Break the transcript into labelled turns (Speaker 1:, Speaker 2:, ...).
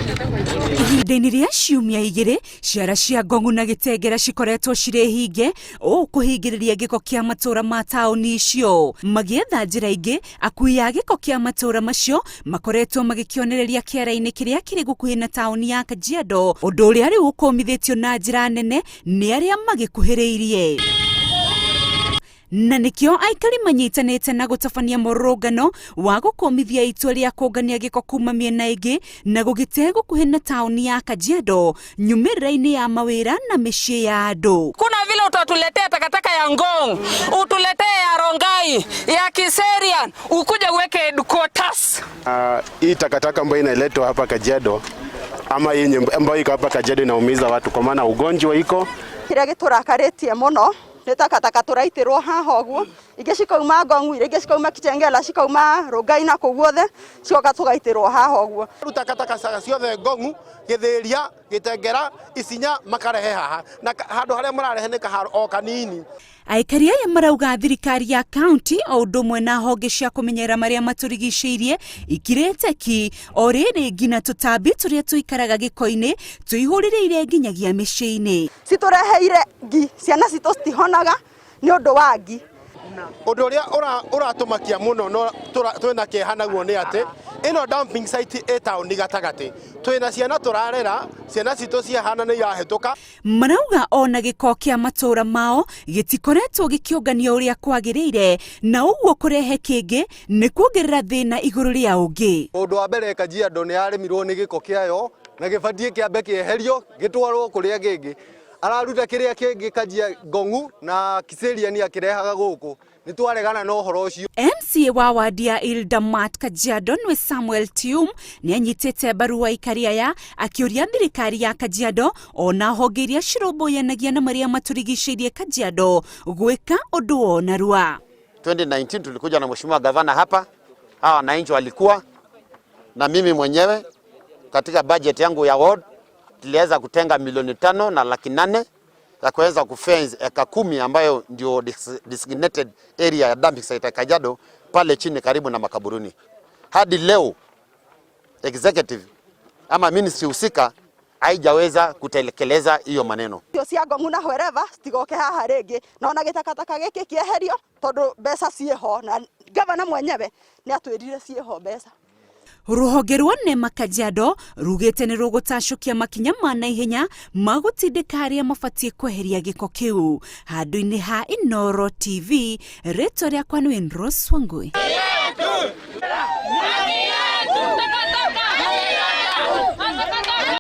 Speaker 1: Ihinda-inĩ rĩa ciumia igĩrĩ, ciara cia Ngong'u na Gĩtengera cikoretwo cirĩ hinge, ũũ kũhingĩrĩria gĩko kĩa matũra ma taũni icio. Magĩetha njĩra ingĩ, akui a gĩko kĩa matũra macio makoretwo magĩkĩonereria kĩara-inĩ kĩrĩa kĩrĩ gũkuhĩ na taũni ya Kajiado, ũndũ ũrĩa rĩu ũkũmithĩtio na njĩra nene nĩ arĩa magĩkuhĩrĩirie. Na nĩkĩo aikari manyitanĩte na gũtabania mũrũrũngano wa gũkũmithia itua rĩa kũngania gĩko kuma mĩena ĩngĩ na gũgĩte gũkuhĩ na taũni ya Kajiado nyumĩrĩra-inĩ ya mawĩra na mĩciĩ ya andũ.
Speaker 2: Kuna vile utatuletea takataka ya Ngong, utuletee ya Rongai, ya Kiserian, ukuje uweke headquarters.
Speaker 3: Hii takataka ambayo inaletwa hapa Kajiado ama hii ambayo iko hapa Kajiado inaumiza watu kwa maana ugonjwa iko.
Speaker 4: Kĩrĩa gĩtũrakarĩtie mũno nĩ takataka tũraitĩrwo haha ũguo, ingĩ cikauma Ngong'u, ingĩ cikauma Kitengela, cikauma Rongai na kũu guothe, cigoka tũgaitĩrwo haha ũguo.
Speaker 5: Rĩu takataka ciothe Ngong'u, Gĩthĩria, Gĩtengera, Isinya makarehe haha na handũ harĩa mararehe nĩ kaharo o kanini.
Speaker 1: Aikari aya marauga thirikari ya kaunti o ũndũ ũmwe na honge cia kũmenyerera marĩa matũrigicĩirie ikirĩte ki o rĩrĩ nginya tũtambi tũrĩa tũikaraga gĩko-inĩ tũihũrĩrĩire nginyagia mĩciĩ-inĩ.
Speaker 4: Citũreheire ngi, ciana citũ citihonaga nĩ ũndũ wa ngi.
Speaker 5: Ũndũ ũrĩa ũratũmakia mũno no twĩna kĩeha naguo nĩ atĩ ĩno dumping site ĩ taũni gatagatĩ, twĩna ciana tũrarera, ciana citũ ciahana nĩ irahĩtũka.
Speaker 1: Marauga ona gĩko kĩa matũra mao gĩtikoretwo gĩkĩũnganio ũrĩa kwagĩrĩire, na ũguo kũrehe kĩngĩ nĩ kuongerera thĩna igũrũ rĩa ũngĩ.
Speaker 6: Ũndũ wa mbere Kajiado nĩ yarĩmirwo nĩ gĩko kĩayo na gĩbatiĩ kĩambe kĩeherio gĩtwarwo kũrĩa kĩngĩ. Araruta kĩrĩa kĩngĩ Kajia Ngong'u na Kiserian akĩrehaga gũkũ. Nĩ twaregana na ũhoro ũcio.
Speaker 1: MCA wa wadi ya Ildamat Kajiado nĩ Samuel Tium nĩ anyitĩte mbaru aikari aya akĩũria thirikari ya Kajiado ona honge iria cirũmbũyanagia na marĩa matũrigicĩirie Kajiado gwĩka ũndũ wa narua.
Speaker 7: 2019 tulikuja na mheshimiwa gavana hapa, hawa wananchi walikuwa na mimi mwenyewe katika budget yangu ya ward tuliweza kutenga 5,800,000 ya kuweza kufence eka 10 ambayo ndio designated area ya dumping site ya Kajiado pale chini karibu na makaburuni. Hadi leo executive ama ministry husika haijaweza kutekeleza hiyo maneno.
Speaker 4: Icio cia Ngong'u na wherever citigoke haha rĩngĩ, na ona gĩtakataka gĩkĩ kĩeherio tondũ mbeca ciĩho na gavana mwenyewe nĩ atwĩrire ciĩho mbeca.
Speaker 1: Rũhonge rwa NEMA Kajiado rugĩte nĩ rũgũtacũkia makinya ma naihenya ma gũtindĩka arĩa mabatiĩ kweheria gĩko kĩu. Handũ-inĩ ha Inooro TV, rĩtwa rĩakwa nĩ Rose Wangui.